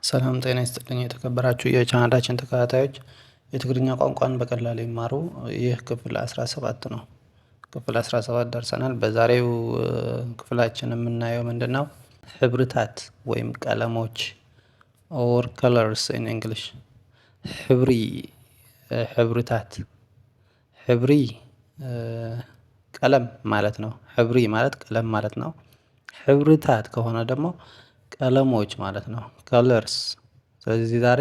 ሰላም ጤና ይስጥልኝ የተከበራችሁ የቻናላችን ተከታታዮች፣ የትግርኛ ቋንቋን በቀላሉ ይማሩ። ይህ ክፍል 17 ነው። ክፍል 17 ደርሰናል። በዛሬው ክፍላችን የምናየው ምንድነው? ሕብርታት ወይም ቀለሞች or colors in English። ሕብሪ፣ ሕብርታት፣ ሕብሪ ቀለም ማለት ነው። ሕብሪ ማለት ቀለም ማለት ነው። ሕብርታት ከሆነ ደግሞ ቀለሞች ማለት ነው። Colors። ስለዚህ ዛሬ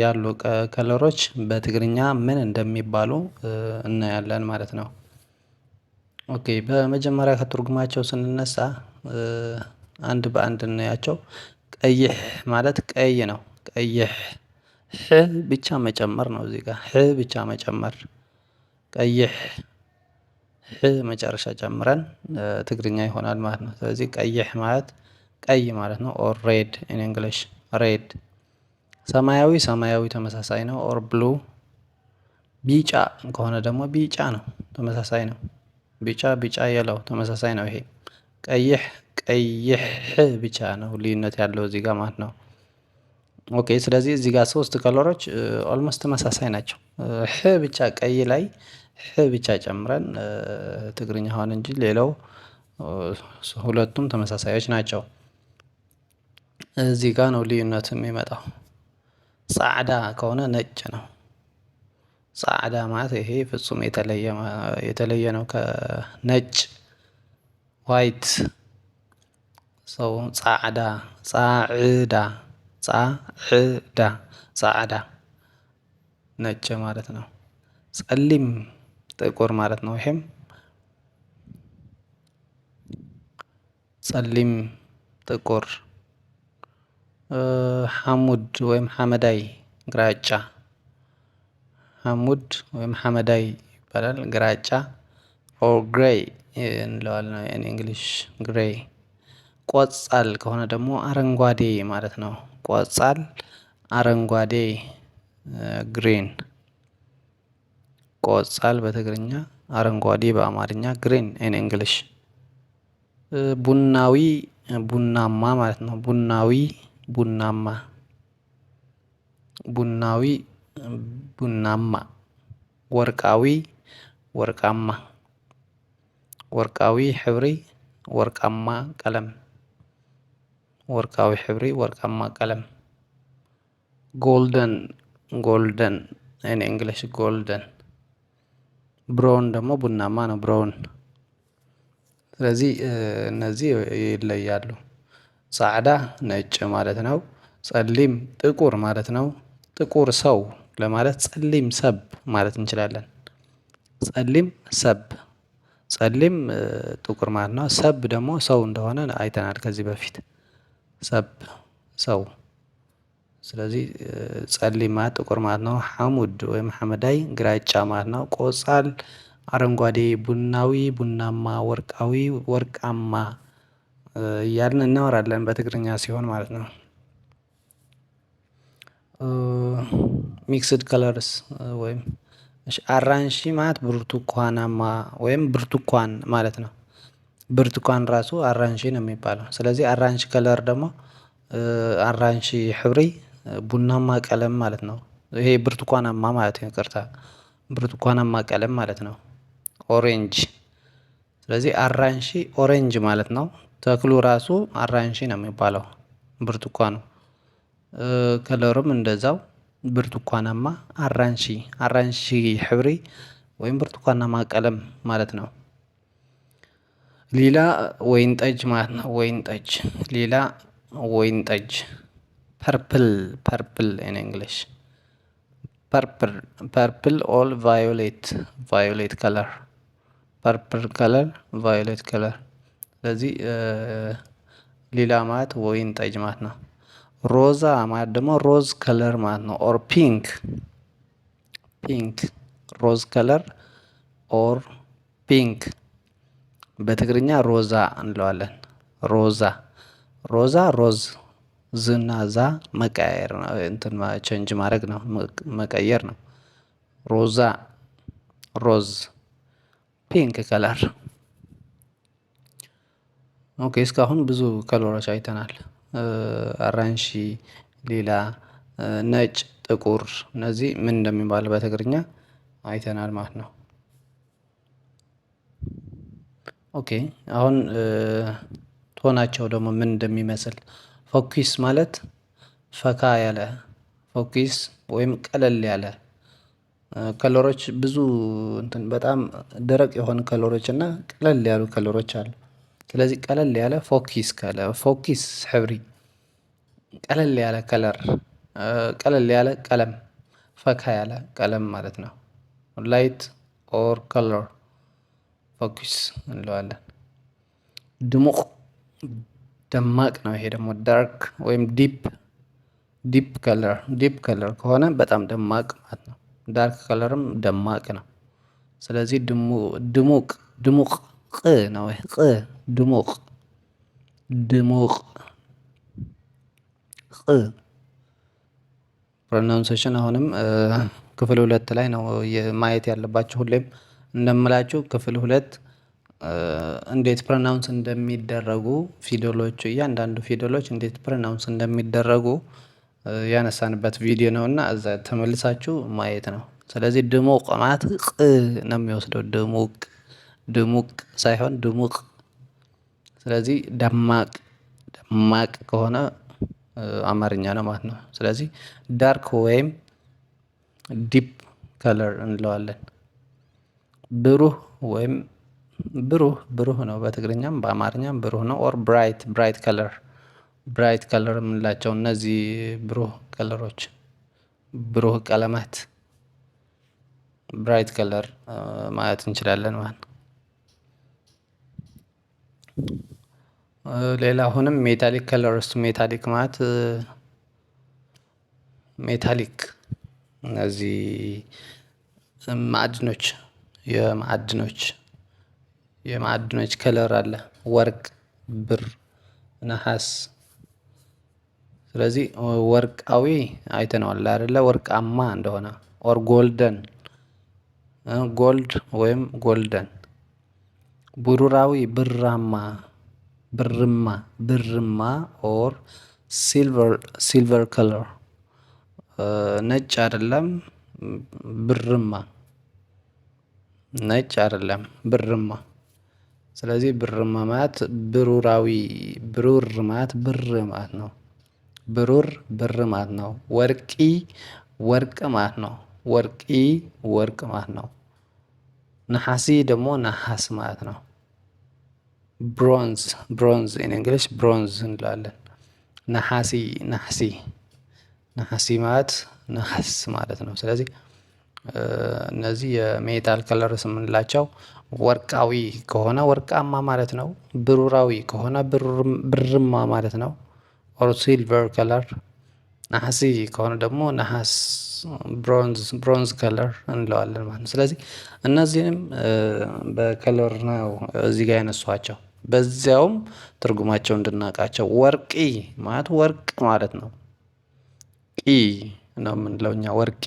ያሉ color ኦች በትግርኛ ምን እንደሚባሉ እናያለን ማለት ነው። Okay፣ በመጀመሪያ ከትርጉማቸው ስንነሳ አንድ በአንድ እናያቸው። ቀይሕ ማለት ቀይ ነው። ቀይሕ ሕ ብቻ መጨመር ነው። እዚህ ጋር ሕ ብቻ መጨመር፣ ቀይሕ፣ ሕ መጨረሻ ጨምረን ትግርኛ ይሆናል ማለት ነው። ስለዚህ ቀይሕ ማለት ቀይ ማለት ነው። Or red in English፣ red። ሰማያዊ፣ ሰማያዊ ተመሳሳይ ነው። Or blue። ቢጫ ከሆነ ደግሞ ቢጫ ነው፣ ተመሳሳይ ነው። ቢጫ፣ ቢጫ yellow ተመሳሳይ ነው። ይሄ ቀይሕ፣ ቀይሕ ብቻ ነው ልዩነት ያለው እዚህ ጋር ማለት ነው። Okay፣ ስለዚህ እዚህ ጋር ሶስት color ኦች almost ተመሳሳይ ናቸው። ሕ ብቻ፣ ቀይ ላይ ሕ ብቻ ጨምረን ትግርኛ ሆነ እንጂ ሌላው ሁለቱም ተመሳሳዮች ናቸው። እዚህ ጋር ነው ልዩነት የሚመጣው። ጻዕዳ ከሆነ ነጭ ነው። ጻዕዳ ማለት ይሄ ፍጹም የተለየ ነው ከነጭ፣ white። So ጻዕዳ፣ ጻዕዳ፣ ጻዕዳ፣ ጻዕዳ ነጭ ማለት ነው። ጸሊም ጥቁር ማለት ነው። ይሄም ጸሊም ጥቁር። ሐሙድ ወይም ሐመዳይ ግራጫ፣ ሐሙድ ወይም ሐመዳይ ይባላል። ግራጫ or gray እንለዋለን in English፣ gray። ቆጻል ከሆነ ደግሞ አረንጓዴ ማለት ነው። ቆጻል አረንጓዴ፣ green። ቆጻል በትግርኛ አረንጓዴ፣ በአማርኛ green in English። ቡናዊ ቡናማ ማለት ነው። ቡናዊ ቡናማ፣ ቡናዊ ቡናማ። ወርቃዊ ወርቃማ፣ ወርቃዊ ሕብሪ ወርቃማ ቀለም፣ ወርቃዊ ሕብሪ ወርቃማ ቀለም። Golden፣ golden in English፣ golden። Brown ደግሞ ቡናማ ነው፣ brown። ስለዚህ እነዚህ ይለያሉ። ጻዕዳ ነጭ ማለት ነው። ጸሊም ጥቁር ማለት ነው። ጥቁር ሰው ለማለት ጸሊም ሰብ ማለት እንችላለን። ጸሊም ሰብ፣ ጸሊም ጥቁር ማለት ነው። ሰብ ደግሞ ሰው እንደሆነ አይተናል ከዚህ በፊት፣ ሰብ ሰው። ስለዚህ ጸሊም ማለት ጥቁር ማለት ነው። ሐሙድ ወይም ሐመዳይ ግራጫ ማለት ነው። ቆጻል አረንጓዴ፣ ቡናዊ ቡናማ፣ ወርቃዊ ወርቃማ እያልን እናወራለን በትግርኛ ሲሆን ማለት ነው። Mixed colors ወይም ኣራንሺ ማለት ብርቱካናማ ወይም ብርቱካን ማለት ነው። ብርቱካን ራሱ ኣራንሺ ነው የሚባለው። ስለዚህ ኣራንሺ color ደግሞ ኣራንሺ ሕብሪ ቡናማ ቀለም ማለት ነው። ይሄ ብርቱካናማ ማለት ነው። ይቅርታ፣ ብርቱካናማ ቀለም ማለት ነው። Orange። ስለዚህ ኣራንሺ orange ማለት ነው። ተክሉ ራሱ ኣራንሺ ነው የሚባለው፣ ብርቱካኑ። Color ኡም እንደዛው ብርቱካናማ፣ ኣራንሺ፣ ኣራንሺ ሕብሪ ወይም ብርቱካናማ ቀለም ማለት ነው። ሊላ ወይን ጠጅ ማለት ነው። ወይን ጠጅ፣ ሊላ ወይን ጠጅ። Purple፣ purple in English፣ purple፣ purple or violet፣ violet color፣ purple color፣ violet color። ስለዚህ ሊላ ማለት ወይን ጠጅ ማለት ነው። ሮዛ ማለት ደግሞ rose color ማለት ነው። Or pink፣ pink፣ rose color or pink። በትግርኛ ሮዛ እንለዋለን። ሮዛ፣ ሮዛ፣ rose፣ ዝና ዛ መቀያየር ነው። እንትን change ማድረግ ነው፣ መቀየር ነው። ሮዛ rose፣ pink color። Okay፣ እስካሁን ብዙ color ኦች አይተናል። ኣራንሺ፣ ሌላ፣ ነጭ፣ ጥቁር እነዚህ ምን እንደሚባል በትግርኛ አይተናል ማለት ነው። Okay፣ አሁን tone ኣቸው ደግሞ ምን እንደሚመስል። ፎኪስ ማለት ፈካ ያለ፣ ፎኪስ ወይም ቀለል ያለ color ኦች። ብዙ እንትን በጣም ደረቅ የሆኑ color ኦች እና ቀለል ያሉ color ኦች አሉ። ስለዚህ ቀለል ያለ ፎኪስ ካለ ፎኪስ ሕብሪ፣ ቀለል ያለ color፣ ቀለል ያለ ቀለም፣ ፈካ ያለ ቀለም ማለት ነው። Light or color ፎኪስ እንለዋለን። ድሙቕ ደማቅ ነው። ይሄ ደግሞ dark ወይም deep፣ deep color። Deep color ከሆነ በጣም ደማቅ ማለት ነው። Dark color ም ደማቅ ነው። ስለዚህ ድሙቅ፣ ድሙቅ ቅ ነው፣ ቅ፣ ድሙቅ፣ ድሙቅ ቅ። Pronunciation አሁንም ክፍል 2 ላይ ነው ማየት ያለባችሁ። ሁሌም እንደምላችሁ ክፍል 2 እንዴት pronounce እንደሚደረጉ ፊደሎቹ፣ እያንዳንዱ ፊደሎች እንዴት pronounce እንደሚደረጉ ያነሳንበት ቪዲዮ ነው እና እዛ ተመልሳችሁ ማየት ነው። ስለዚህ ድሙቅ ማለት ቅ ነው የሚወስደው፣ ድሙቅ፣ ድሙቅ ሳይሆን ድሙቅ። ስለዚህ ደማቅ፣ ደማቅ ከሆነ አማርኛ ነው ማለት ነው። ስለዚህ dark ወይም deep color እንለዋለን። ብሩህ ወይም ብሩህ፣ ብሩህ ነው፣ በትግርኛም በአማርኛም ብሩህ ነው። Or bright፣ bright color፣ bright color የምንላቸው እነዚህ ብሩህ color ኦች፣ ብሩህ ቀለማት bright color ማለት እንችላለን ማለት ነው። ሌላ አሁንም metallic colors። Metallic ማለት metallic እነዚህ ማዕድኖች፣ የማዕድኖች color አለ፣ ወርቅ፣ ብር፣ ነሐስ። ስለዚህ ወርቃዊ አይተነዋል አይደለ? ወርቃማ እንደሆነ or golden፣ gold ወይም golden። ብሩራዊ ብራማ፣ ብርማ፣ ብርማ or silver፣ silver color፣ ነጭ አይደለም፣ ብርማ፣ ነጭ አይደለም፣ ብርማ። ስለዚህ ብርማ ማለት ብሩራዊ፣ ብሩር ማለት ብር ማለት ነው። ብሩር ብር ማለት ነው። ወርቂ ወርቅ ማለት ነው። ወርቂ ወርቅ ማለት ነው። ነሐሲ ደግሞ ነሐስ ማለት ነው። Bronze፣ bronze in English bronze እንላለን። ነሐሲ፣ ናሕሲ፣ ነሐሲ ማለት ነሐስ ማለት ነው። ስለዚህ እነዚህ የ metal colors የምንላቸው ወርቃዊ ከሆነ ወርቃማ ማለት ነው። ብሩራዊ ከሆነ ብርማ ማለት ነው። Or silver color። ነሐሲ ከሆነ ደግሞ ነሐስ bronze፣ bronze color እንለዋለን ማለት ነው። ስለዚህ እነዚህንም በ color ነው እዚህ ጋር ያነሷቸው፣ በዚያውም ትርጉማቸው እንድናውቃቸው። ወርቂ ማለት ወርቅ ማለት ነው። ቂ ነው የምንለው እኛ፣ ወርቂ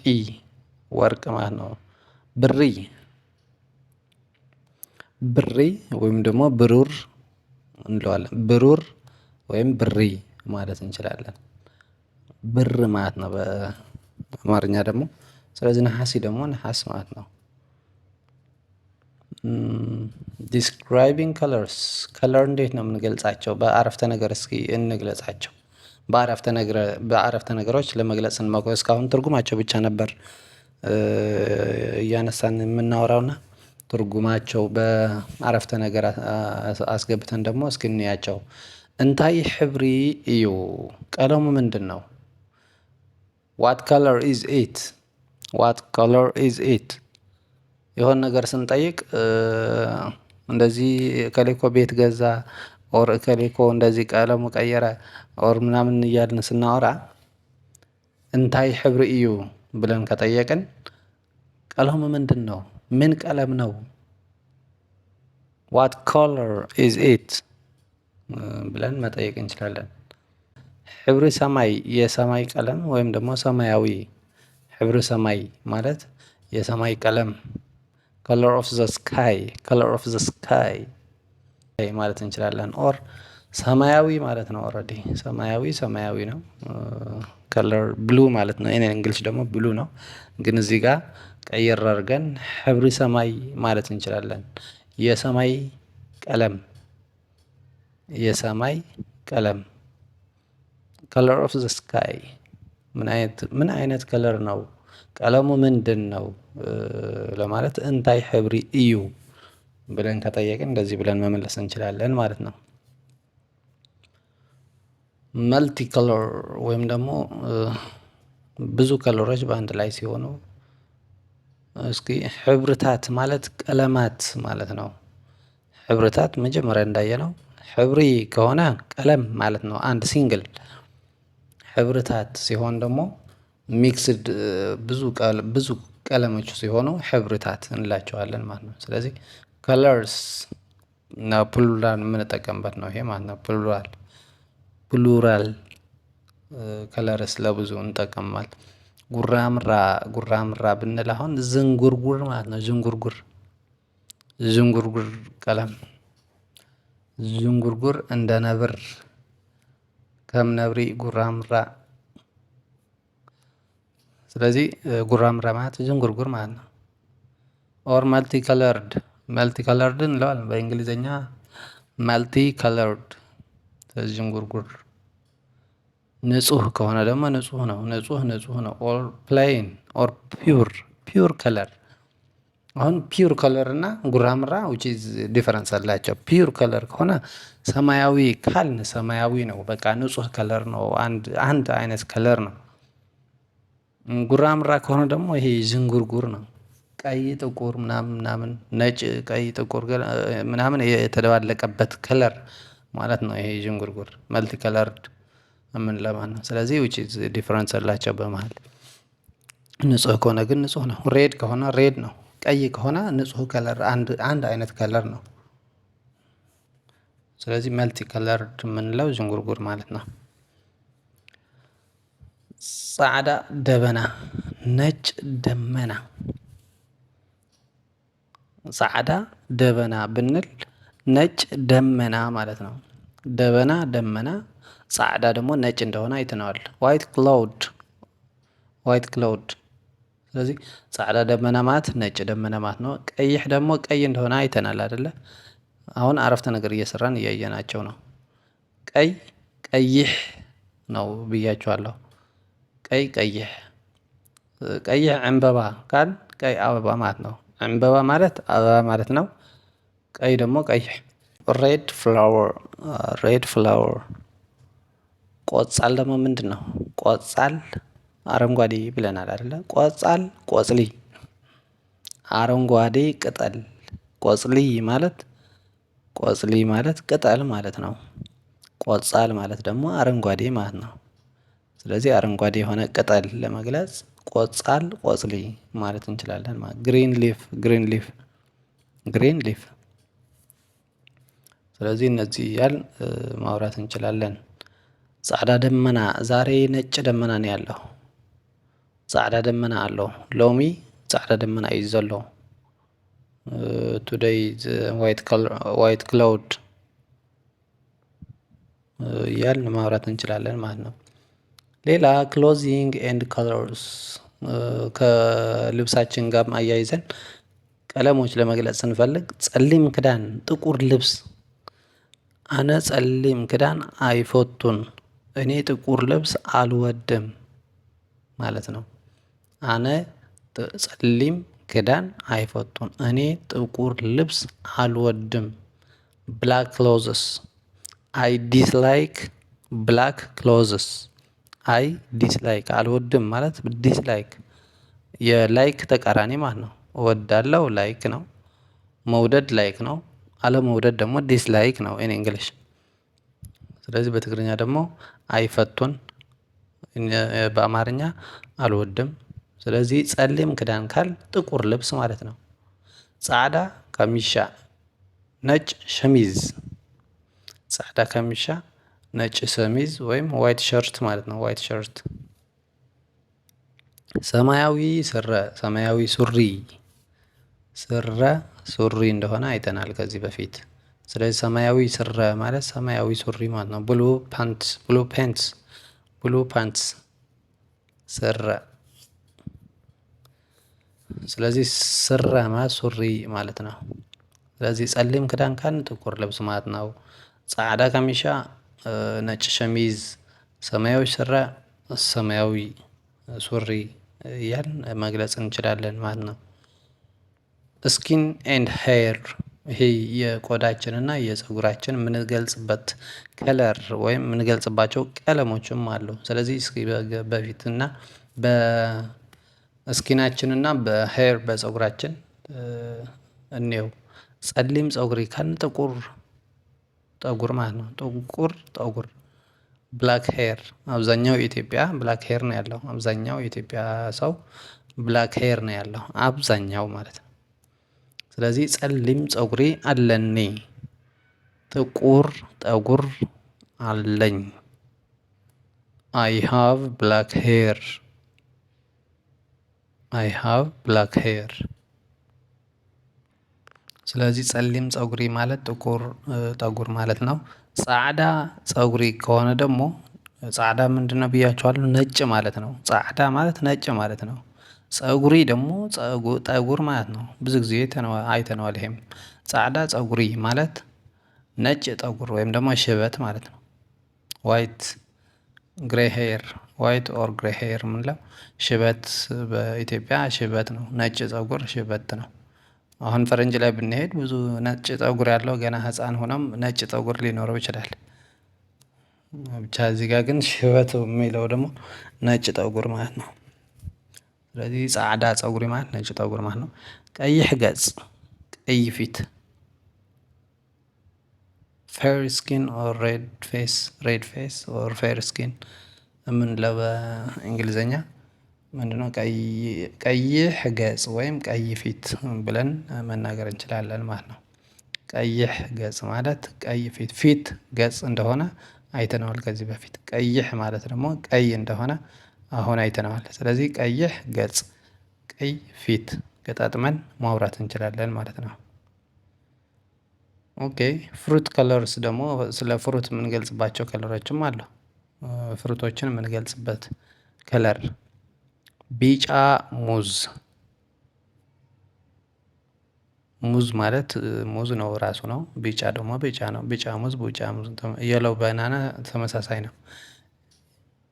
ወርቅ ማለት ነው። ብሪ፣ ብሪ ወይም ደግሞ ብሩር እንለዋለን። ብሩር ወይም ብሪ ማለት እንችላለን። ብር ማለት ነው በአማርኛ ደግሞ። ስለዚህ ነሐሲ ደግሞ ነሐስ ማለት ነው። Describing colors። Color እንዴት ነው የምንገልጻቸው? በአረፍተ ነገር እስኪ እንግለጻቸው። በአረፍተ ነገሮች ለመግለጽ እንሞክር። እስካሁን ትርጉማቸው ብቻ ነበር እያነሳን የምናወራውና ትርጉማቸው በአረፍተ ነገር አስገብተን ደግሞ እስኪ እንያቸው። እንታይ ሕብሪ እዩ? ቀለሙ ምንድነው? What color is it? What color is it? የሆነ ነገር ስንጠይቅ እንደዚህ እከሌ እኮ ቤት ገዛ or እከሌ እኮ እንደዚህ ቀለሙ ቀየረ or ምናምን እያልን ስናወራ እንታይ ሕብሪ እዩ ብለን ከጠየቅን ቀለሙ ምንድነው? ምን ቀለም ነው? What color is it ብለን መጠየቅ እንችላለን። ሕብሪ ሰማይ፣ የሰማይ ቀለም ወይም ደግሞ ሰማያዊ። ሕብሪ ሰማይ ማለት የሰማይ ቀለም፣ color of the sky፣ color of the sky ማለት እንችላለን። Or ሰማያዊ ማለት ነው። Already ሰማያዊ ሰማያዊ ነው። Color blue ማለት ነው። In English ደግሞ blue ነው። ግን እዚህ ጋር ቀየር አድርገን ሕብሪ ሰማይ ማለት እንችላለን። የሰማይ ቀለም፣ የሰማይ ቀለም፣ color of the sky። ምን አይነት color ነው? ቀለሙ ምንድነው? ለማለት እንታይ ሕብሪ እዩ ብለን ከጠየቅን እንደዚህ ብለን መመለስ እንችላለን ማለት ነው። Multi color ወይም ደግሞ ብዙ color ኦች በአንድ ላይ ሲሆኑ፣ እስኪ ሕብርታት ማለት ቀለማት ማለት ነው። ሕብርታት መጀመሪያ እንዳየነው ሕብሪ ከሆነ ቀለም ማለት ነው፣ አንድ single። ሕብርታት ሲሆን ደግሞ mixed፣ ብዙ ቀለሞች ሲሆኑ ሕብርታት እንላቸዋለን ማለት ነው። ስለዚህ colors እና plural የምንጠቀምበት ነው ይሄ ማለት ነው። Plural colors ለብዙ እንጠቀማለን። ጉራምራ፣ ጉራምራ ብንል አሁን ዝንጉርጉር ማለት ነው። ዝንጉርጉር፣ ዝንጉርጉር ቀለም፣ ዝንጉርጉር እንደ ነብር፣ ከም ነብሪ ጉራምራ። ስለዚህ ጉራምራ ማለት ዝንጉርጉር ማለት ነው። Or multi colored፣ multi colored እንለዋለን በእንግሊዘኛ multi colored። ዝንጉርጉር። ንጹህ ከሆነ ደግሞ ንጹህ ነው፣ ንጹህ ንጹህ ነው። Or plain or pure፣ pure color። አሁን pure color እና ጉራምራ which is difference አላቸው። Pure color ከሆነ ሰማያዊ ካልን ሰማያዊ ነው፣ በቃ ንጹህ color ነው፣ አንድ አይነት color ነው። ጉራምራ ከሆነ ደግሞ ይሄ ዝንጉርጉር ነው። ቀይ፣ ጥቁር ምናምን ምናምን፣ ነጭ፣ ቀይ፣ ጥቁር ምናምን የተደባለቀበት color ማለት ነው። ይሄ ዥንጉርጉር multi colored የምንለው ማለት ነው። ስለዚህ which is difference አላቸው በመሃል። ንጹህ ከሆነ ግን ንጹህ ነው። Red ከሆነ red ነው። ቀይ ከሆነ ንጹህ color፣ አንድ አይነት color ነው። ስለዚህ multi colored የምንለው ዥንጉርጉር ማለት ነው። ጻዕዳ ደበና፣ ነጭ ደመና። ጻዕዳ ደበና ብንል ነጭ ደመና ማለት ነው። ደበና ደመና፣ ጻዕዳ ደግሞ ነጭ እንደሆነ አይተነዋል። White cloud፣ white cloud። ስለዚህ ጻዕዳ ደመና ማለት ነጭ ደመና ማለት ነው። ቀይሕ ደግሞ ቀይ እንደሆነ አይተናል አይደለ? አሁን አረፍተ ነገር እየሰራን እያየናቸው ነው። ቀይ ቀይሕ ነው ብያችኋለሁ። ቀይ ቀይሕ። ቀይሕ ዕምበባ ካል ቀይ አበባ ማለት ነው። ዕምበባ ማለት አበባ ማለት ነው። ቀይ ደግሞ ቀይሕ። Red flower፣ red flower። ቆጻል ደግሞ ምንድነው? ቆጻል አረንጓዴ ብለናል አይደለ? ቆጻል ቆጽሊ፣ አረንጓዴ ቅጠል። ቆጽሊ ማለት፣ ቆጽሊ ማለት ቅጠል ማለት ነው። ቆጻል ማለት ደግሞ አረንጓዴ ማለት ነው። ስለዚህ አረንጓዴ የሆነ ቅጠል ለመግለጽ ቆጻል ቆጽሊ ማለት እንችላለን ማለት። Green leaf፣ green leaf፣ green leaf። ስለዚህ እነዚህ እያልን ማውራት እንችላለን። ጻዕዳ ደመና፣ ዛሬ ነጭ ደመና ነው ያለው። ጻዕዳ ደመና ኣሎ፣ ሎሚ ጻዕዳ ደመና እዩ ዘሎ። Today white cloud እያልን ማውራት እንችላለን ማለት ነው። ሌላ clothing and colors፣ ከልብሳችን ጋር አያይዘን ቀለሞች ለመግለጽ ስንፈልግ ጸሊም ክዳን፣ ጥቁር ልብስ። ኣነ ጸሊም ክዳን ኣይፈቱን፣ እኔ ጥቁር ልብስ አልወድም ማለት ነው። ኣነ ጸሊም ክዳን ኣይፈቱን፣ እኔ ጥቁር ልብስ አልወድም። Black clothes፣ I dislike black clothes። I dislike፣ አልወድም ማለት dislike የ like ተቃራኒ ማለት ነው። እወዳለሁ like ነው። መውደድ like ነው። አለመውደድ ደግሞ dislike ነው in English። ስለዚህ በትግርኛ ደግሞ ኣይፈቱን፣ በአማርኛ አልወድም። ስለዚህ ጸሊም ክዳን ካል ጥቁር ልብስ ማለት ነው። ጻዕዳ ካሚሻ፣ ነጭ ሸሚዝ። ጻዕዳ ካሚሻ ነጭ ሸሚዝ ወይም white shirt ማለት ነው። White shirt። ሰማያዊ ስረ፣ ሰማያዊ ሱሪ። ስረ ሱሪ እንደሆነ አይተናል ከዚህ በፊት። ስለዚህ ሰማያዊ ስረ ማለት ሰማያዊ ሱሪ ማለት ነው። Blue pants፣ blue pants፣ blue pants ስረ። ስለዚህ ስረ ማለት ሱሪ ማለት ነው። ስለዚህ ጸሊም ክዳን ካልን ጥቁር ልብስ ማለት ነው። ጻዕዳ ካሚሻ ነጭ ሸሚዝ፣ ሰማያዊ ስረ ሰማያዊ ሱሪ እያልን መግለጽ እንችላለን ማለት ነው። Skin and hair፣ ይሄ የቆዳችን እና የፀጉራችን የምንገልጽበት color ወይም የምንገልጽባቸው ቀለሞችም አሉ። ስለዚህ እስኪ በፊት እና በ skin ኣችን እና በ hair በፀጉራችን እንየው። ጸሊም ፀጉሪ ካልን ጥቁር ጠጉር ማለት ነው። ጥቁር ጠጉር black hair። አብዛኛው ኢትዮጵያ black hair ነው ያለው። አብዛኛው የኢትዮጵያ ሰው black hair ነው ያለው አብዛኛው ማለት ነው። ስለዚህ ጸሊም ፀጉሪ ኣለኒ፣ ጥቁር ጠጉር አለኝ። I have black hair፣ I have black hair። ስለዚህ ጸሊም ፀጉሪ ማለት ጥቁር ጠጉር ማለት ነው። ጻዕዳ ፀጉሪ ከሆነ ደግሞ ጻዕዳ ምንድነው ብያችኋለሁ? ነጭ ማለት ነው። ጻዕዳ ማለት ነጭ ማለት ነው። ፀጉሪ ደግሞ ጠጉር ማለት ነው። ብዙ ጊዜ አይተነዋል። ይሄም ጻዕዳ ፀጉሪ ማለት ነጭ ጠጉር ወይም ደግሞ ሽበት ማለት ነው። White gray hair፣ white or gray hair የምንለው ሽበት፣ በኢትዮጵያ ሽበት ነው። ነጭ ፀጉር ሽበት ነው። አሁን ፈረንጅ ላይ ብንሄድ ብዙ ነጭ ፀጉር ያለው ገና ህፃን ሆኖም ነጭ ፀጉር ሊኖረው ይችላል። ብቻ እዚህ ጋር ግን ሽበት የሚለው ደግሞ ነጭ ጠጉር ማለት ነው። ስለዚህ ጻዕዳ ፀጉሪ ማለት ነጭ ጠጉር ማለት ነው። ቀይሕ ገጽ ቀይ ፊት፣ fair skin or red face፣ red face or fair skin የምንለው በእንግሊዘኛ ምንድነው? ቀይሕ ገጽ ወይም ቀይ ፊት ብለን መናገር እንችላለን ማለት ነው። ቀይሕ ገጽ ማለት ቀይ ፊት፣ ፊት ገጽ እንደሆነ አይተነዋል ከዚህ በፊት። ቀይሕ ማለት ደግሞ ቀይ እንደሆነ አሁን አይተነዋል። ስለዚህ ቀይሕ ገጽ፣ ቀይ ፊት ገጣጥመን ማውራት እንችላለን ማለት ነው። Okay፣ fruit colors ደግሞ ስለ fruit የምንገልጽባቸው color ኦችም አሉ። Fruit ኦችን የምንገልጽበት color ቢጫ ሙዝ። ሙዝ ማለት ሙዝ ነው ራሱ ነው። ቢጫ ደግሞ ቢጫ ነው። ቢጫ ሙዝ፣ ቢጫ ሙዝ፣ yellow banana ተመሳሳይ ነው።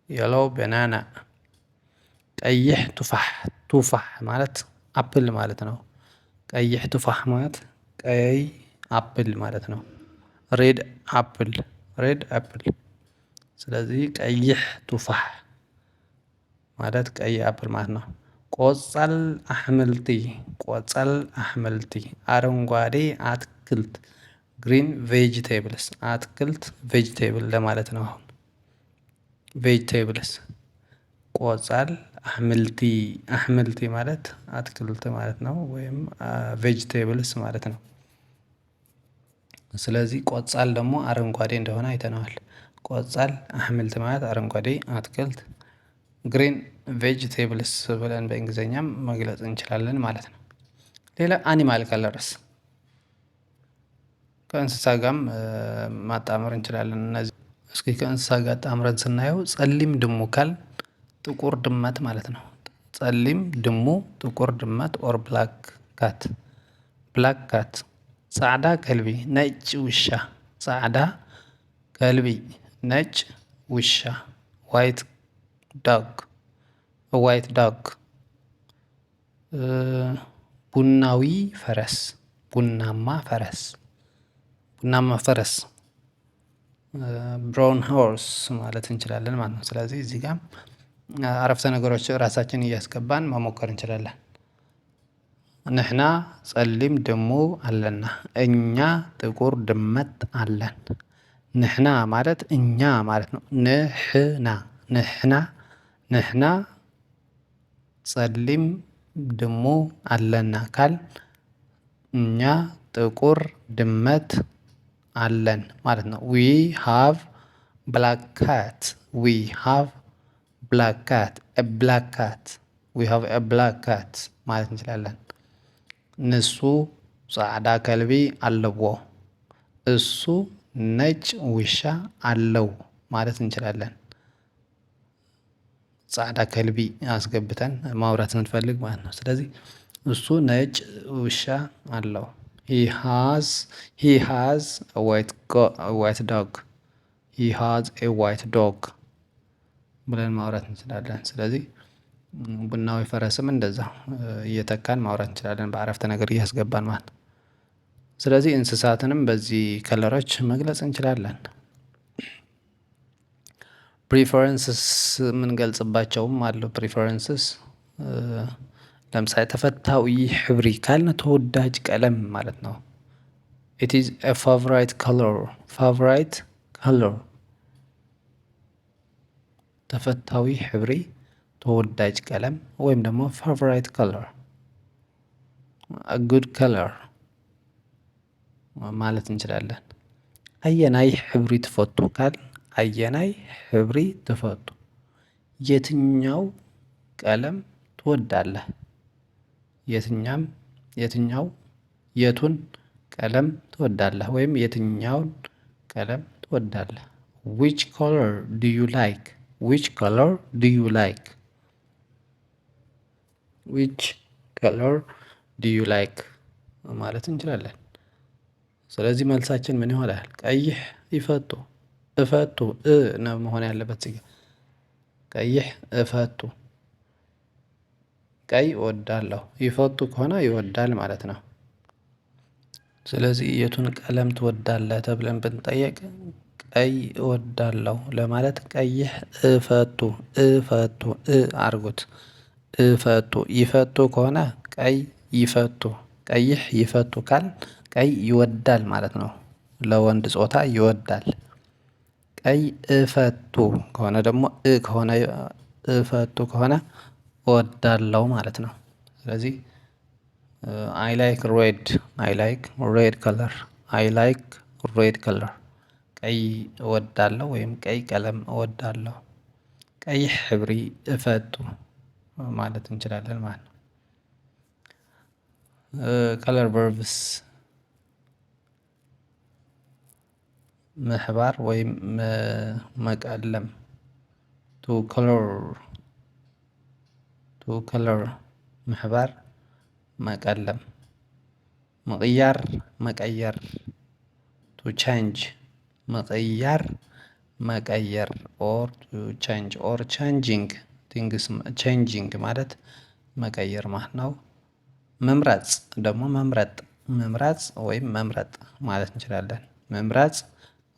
Yellow banana። ቀይሕ ቱፋሕ፣ ቱፋሕ ማለት apple ማለት ነው። ቀይሕ ቱፋሕ ማለት ቀይ apple ማለት ነው። Red apple፣ red apple። ስለዚህ ቀይሕ ቱፋሕ ማለት ቀይ apple ማለት ነው። ቆጻል አሕምልቲ፣ ቆጻል አሕምልቲ አረንጓዴ አትክልት፣ green vegetables፣ አትክልት vegetable ለማለት ነው። አሁን vegetables ቆጻል አሕምልቲ፣ አሕምልቲ ማለት አትክልት ማለት ነው ወይም vegetables ማለት ነው። ስለዚህ ቆጻል ደግሞ አረንጓዴ እንደሆነ አይተነዋል። ቆጻል አሕምልት ማለት አረንጓዴ አትክልት፣ green vegetables ብለን በእንግሊዘኛም መግለጽ እንችላለን ማለት ነው። ሌላ animal colors ከእንስሳ ጋርም ማጣመር እንችላለን። እነዚህ እስኪ ከእንስሳ ጋር አጣምረን ስናየው ጸሊም ድሙ ካል ጥቁር ድመት ማለት ነው። ጸሊም ድሙ ጥቁር ድመት or black cat፣ black cat። ጻዕዳ ከልቢ ነጭ ውሻ፣ ጻዕዳ ከልቢ ነጭ ውሻ white dog፣ white dog። ቡናዊ ፈረስ፣ ቡናማ ፈረስ፣ ቡናማ ፈረስ brown horse ማለት እንችላለን ማለት ነው። ስለዚህ እዚህ ጋር አረፍተ ነገሮች ራሳችን እያስገባን መሞከር እንችላለን። ንሕና ጸሊም ድሙ ኣለና፣ እኛ ጥቁር ድመት አለን። ንሕና ማለት እኛ ማለት ነው። ንሕና፣ ንሕና፣ ንሕና ጸሊም ድሙ ኣለና ካል እኛ ጥቁር ድመት አለን ማለት ነው። We have black cat፣ we have black cat፣ black cat፣ we have black cat ማለት እንችላለን። ንሱ ጻዕዳ ከልቢ ኣለዎ። እሱ ነጭ ውሻ አለው ማለት እንችላለን። ጻዕዳ ከልቢ አስገብተን ማውራት ስንፈልግ ማለት ነው። ስለዚህ እሱ ነጭ ውሻ አለው። He has white dog። He has a white dog ብለን ማውራት እንችላለን። ስለዚህ ቡናዊ ፈረስም እንደዛው እየተካን ማውራት እንችላለን፣ በአረፍተ ነገር እያስገባን ማለት ነው። ስለዚህ እንስሳትንም በዚህ color ኦች መግለጽ እንችላለን። Preferences የምንገልጽባቸውም አሉ። Preferences ለምሳሌ ተፈታዊ ሕብሪ ካልን ተወዳጅ ቀለም ማለት ነው። It is a favorite color፣ favorite color። ተፈታዊ ሕብሪ፣ ተወዳጅ ቀለም ወይም ደግሞ favorite color፣ good color ማለት እንችላለን። አየናይ ሕብሪ ትፈቱ ካልን፣ አየናይ ሕብሪ ትፈቱ፣ የትኛው ቀለም ትወዳለህ? የትኛም የትኛው የቱን ቀለም ትወዳለህ? ወይም የትኛውን ቀለም ትወዳለህ? Which color do you like? Which color do you like? Which color do you like ማለት እንችላለን። ስለዚህ መልሳችን ምን ይሆናል? ቀይሕ ይፈቱ፣ እፈቱ እ ነው መሆን ያለበት እዚህ። ቀይሕ እፈቱ፣ ቀይ እወዳለሁ። ይፈቱ ከሆነ ይወዳል ማለት ነው። ስለዚህ የቱን ቀለም ትወዳለህ ተብለን ብንጠየቅ ቀይ እወዳለሁ ለማለት ቀይሕ እፈቱ፣ እፈቱ እ አርጉት። እፈቱ፣ ይፈቱ ከሆነ ቀይ ይፈቱ፣ ቀይሕ ይፈቱ ካልን ቀይ ይወዳል ማለት ነው። ለወንድ ጾታ ይወዳል። ቀይ እፈቱ ከሆነ ደግሞ እ ከሆነ፣ እፈቱ ከሆነ እወዳለሁ ማለት ነው። ስለዚህ I like red፣ I like red color፣ I like red color። ቀይ እወዳለሁ ወይም ቀይ ቀለም እወዳለሁ። ቀይሕ ሕብሪ እፈቱ ማለት እንችላለን ማለት ነው። Color verbs፣ ምሕባር ወይም መቀለም፣ to color፣ to color፣ ምሕባር፣ መቀለም፣ ምቅያር፣ መቀየር፣ to change፣ መቀየር፣ መቀየር or to change or changing things፣ changing ማለት መቀየር ማለት ነው። መምረጽ ደግሞ መምረጥ፣ መምረጽ ወይም መምረጥ ማለት እንችላለን። መምረጽ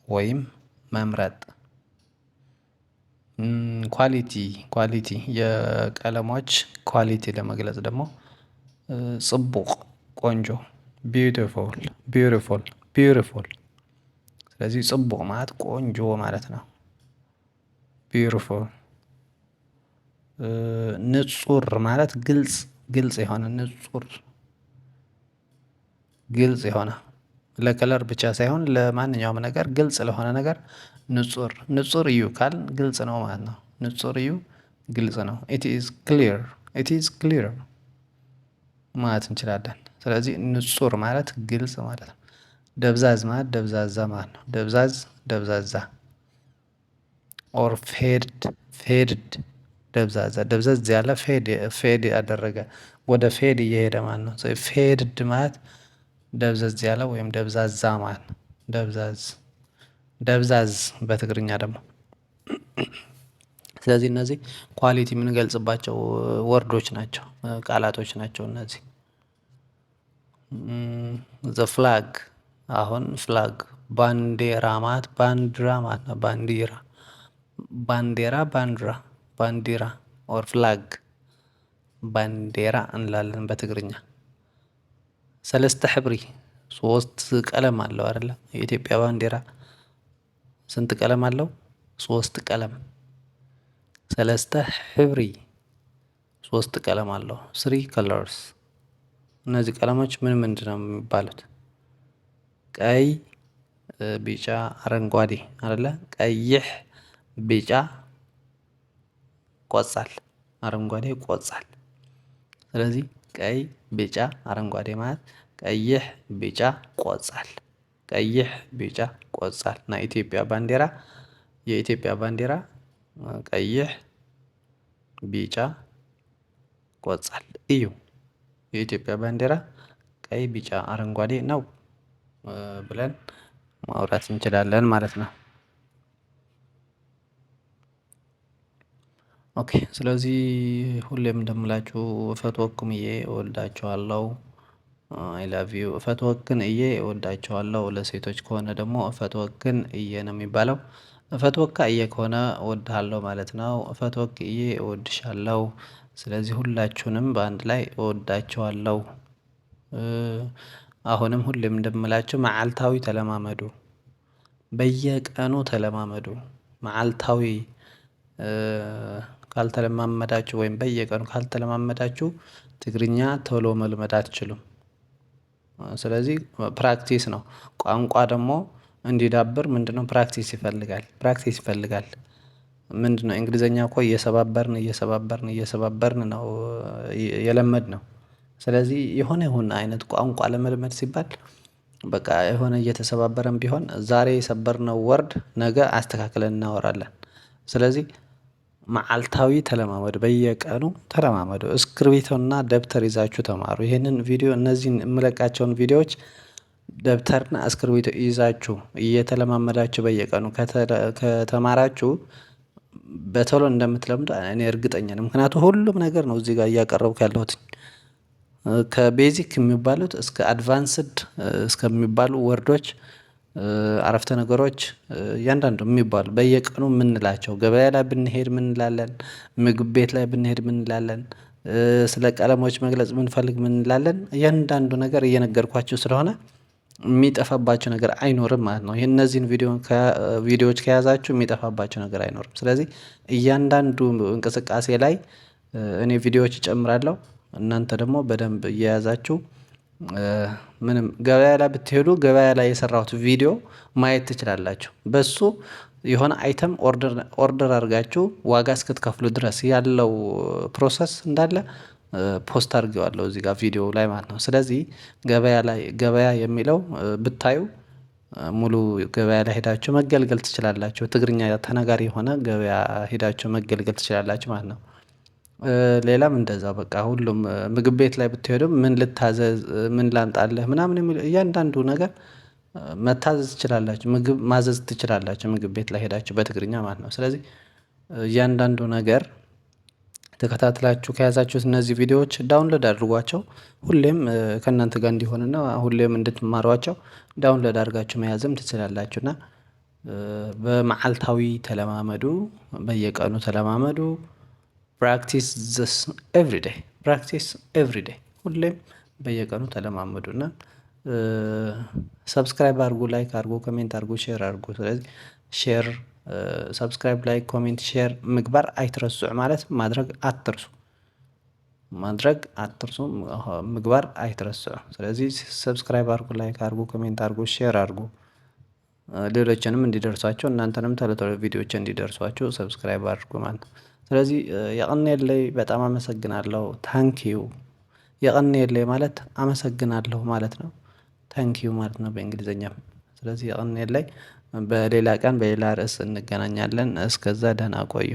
ወይም መምረጥ። Quality፣ quality፣ የቀለሞች quality ለመግለጽ ደግሞ ጽቡቅ፣ ቆንጆ፣ beautiful፣ beautiful፣ beautiful። ስለዚህ ጽቡቅ ማለት ቆንጆ ማለት ነው። Beautiful። ንጹር ማለት ግልጽ፣ ግልጽ የሆነ፣ ንጹር፣ ግልጽ የሆነ፣ ለ color ብቻ ሳይሆን ለማንኛውም ነገር፣ ግልጽ ለሆነ ነገር ንጹር፣ ንጹር እዩ ካልን ግልጽ ነው ማለት ነው። ንጹር እዩ፣ ግልጽ ነው። It is clear፣ it is clear ማለት እንችላለን። ስለዚህ ንጹር ማለት ግልጽ ማለት ነው። ደብዛዝ ማለት ደብዛዛ ማለት ነው። ደብዛዝ፣ ደብዛዛ or faded፣ faded፣ ደብዛዛ፣ ደብዘዝ ያለ፣ fade፣ fade ያደረገ፣ ወደ fade እየሄደ ማለት ነው። Faded ማለት ደብዘዝ ያለ ወይም ደብዛዛ ማለት ነው። ደብዛዝ፣ ደብዛዝ በትግርኛ ደግሞ። ስለዚህ እነዚህ quality የምንገልጽባቸው word ኦች ናቸው፣ ቃላቶች ናቸው እነዚህ። The flag፣ አሁን flag ባንዲራ ማለት፣ ባንዲራ ማለት ነው። ባንዲራ፣ ባንዲራ፣ ባንዲራ፣ ባንዲራ or flag፣ ባንዴራ እንላለን በትግርኛ። ሰለስተ ሕብሪ፣ ሶስት ቀለም አለው አይደለ? የኢትዮጵያ ባንዲራ ስንት ቀለም አለው? ሶስት ቀለም። ሰለስተ ሕብሪ፣ ሶስት ቀለም አለው። Three colors። እነዚህ ቀለሞች ምን ምንድነው የሚባሉት? ቀይ፣ ቢጫ፣ አረንጓዴ አይደለ? ቀይሕ፣ ቢጫ፣ ቆጻል፣ አረንጓዴ፣ ቆጻል። ስለዚህ ቀይ፣ ቢጫ፣ አረንጓዴ ማለት ቀይሕ፣ ቢጫ፣ ቆጻል። ቀይሕ፣ ቢጫ፣ ቆፃል። ናይ ኢትዮጵያ ባንዴራ፣ የኢትዮጵያ ባንዲራ ቀይሕ፣ ቢጫ፣ ቆፃል እዩ። የኢትዮጵያ ባንዲራ ቀይ፣ ቢጫ፣ አረንጓዴ ነው ብለን ማውራት እንችላለን ማለት ነው። Okay፣ ስለዚህ ሁሌም እንደምላችሁ እፈትወኩም እየ፣ እወዳችኋለሁ። I love you። እፈትወክን እየ፣ እወዳችኋለሁ። ለሴቶች ከሆነ ደግሞ እፈትወክን እየ ነው የሚባለው። እፈትወካ እየ ከሆነ እወድሃለሁ ማለት ነው። እፈትወክ እየ እወድሻለሁ። ስለዚህ ሁላችሁንም በአንድ ላይ እወዳችኋለሁ። አሁንም ሁሌም እንደምላችሁ መዓልታዊ ተለማመዱ። በየቀኑ ተለማመዱ። መዓልታዊ ካልተለማመዳችሁ ወይም በየቀኑ ካልተለማመዳችሁ ትግርኛ ቶሎ መልመድ አትችሉም። ስለዚህ practice ነው። ቋንቋ ደግሞ እንዲዳብር ምንድነው? Practice ይፈልጋል፣ practice ይፈልጋል። ምንድነው? እንግሊዘኛ እኮ እየሰባበርን እየሰባበርን እየሰባበርን ነው የለመድነው። ስለዚህ የሆነ የሆነ አይነት ቋንቋ ለመልመድ ሲባል በቃ የሆነ እየተሰባበረን ቢሆን ዛሬ የሰበርነው word ነገ አስተካክለን እናወራለን። ስለዚህ መዓልታዊ ተለማመዱ፣ በየቀኑ ተለማመዱ። እስክርቢቶና ደብተር ይዛችሁ ተማሩ። ይህንን ቪዲዮ፣ እነዚህን የምለቃቸውን ቪዲዮዎች ደብተርና እስክርቢቶ ይዛችሁ እየተለማመዳችሁ በየቀኑ ከተማራችሁ በቶሎ እንደምትለምዱ እኔ እርግጠኛ ነኝ። ምክንያቱም ሁሉም ነገር ነው እዚህ ጋር እያቀረብኩ ያለሁት። ከ basic የሚባሉት እስከ advanced እስከሚባሉ word ኦች፣ አረፍተ ነገሮች፣ እያንዳንዱ የሚባሉ በየቀኑ የምንላቸው፣ ገበያ ላይ ብንሄድ ምን እንላለን፣ ምግብ ቤት ላይ ብንሄድ ምን እንላለን፣ ስለ ቀለሞች መግለጽ ብንፈልግ ምን እንላለን፣ እያንዳንዱ ነገር እየነገርኳችሁ ስለሆነ የሚጠፋባችሁ ነገር አይኖርም ማለት ነው። እነዚህን ቪዲዮዎች ከያዛችሁ የሚጠፋባችሁ ነገር አይኖርም። ስለዚህ እያንዳንዱ እንቅስቃሴ ላይ እኔ ቪዲዮዎች እጨምራለሁ። እናንተ ደግሞ በደንብ እየያዛችሁ ምንም ገበያ ላይ ብትሄዱ ገበያ ላይ የሰራሁት ቪዲዮ ማየት ትችላላችሁ። በሱ የሆነ item order አድርጋችሁ ዋጋ እስክትከፍሉ ድረስ ያለው process እንዳለ post አድርጌዋለሁ እዚህ ጋር ቪዲዮ ላይ ማለት ነው። ስለዚህ ገበያ ላይ ገበያ የሚለው ብታዩ ሙሉ ገበያ ላይ ሄዳችሁ መገልገል ትችላላችሁ። ትግርኛ ተናጋሪ የሆነ ገበያ ሄዳችሁ መገልገል ትችላላችሁ ማለት ነው። ሌላም እንደዛው በቃ ሁሉም ምግብ ቤት ላይ ብትሄዱም ምን ልታዘዝ፣ ምን ላምጣልህ ምናምን የሚለው እያንዳንዱ ነገር መታዘዝ ትችላላችሁ። ምግብ ማዘዝ ትችላላችሁ ምግብ ቤት ላይ ሄዳችሁ በትግርኛ ማለት ነው። ስለዚህ እያንዳንዱ ነገር ተከታትላችሁ ከያዛችሁት እነዚህ ቪዲዮዎች download አድርጓቸው። ሁሌም ከእናንተ ጋር እንዲሆንና ሁሌም እንድትማሯቸው download አድርጋችሁ መያዝም ትችላላችሁ። እና በመዓልታዊ ተለማመዱ፣ በየቀኑ ተለማመዱ። Practice this everyday, practice everyday። ሁሌም በየቀኑ ተለማመዱ። እና subscribe አድርጉ፣ like አድርጉ፣ comment አድርጉ፣ share አድርጉ። ስለዚህ share፣ subscribe፣ like፣ comment፣ share ምግባር ኣይትረስዑ ማለት ማድረግ አትርሱ፣ ማድረግ አትርሱ፣ ምግባር አይትረስዑ። ስለዚህ subscribe አድርጉ፣ like አድርጉ፣ comment አድርጉ፣ share አድርጉ። ሌሎችንም እንዲደርሷቸው፣ እናንተንም ቶሎ ቶሎ ቪዲዮዎች እንዲደርሷችሁ subscribe አድርጉ ማለት ነው። ስለዚህ የቐንየለይ፣ በጣም አመሰግናለሁ። Thank you። የቐንየለይ ማለት አመሰግናለሁ ማለት ነው። Thank you ማለት ነው በእንግሊዘኛም። ስለዚህ የቐንየለይ። በሌላ ቀን በሌላ ርዕስ እንገናኛለን። እስከዛ ደህና ቆዩ።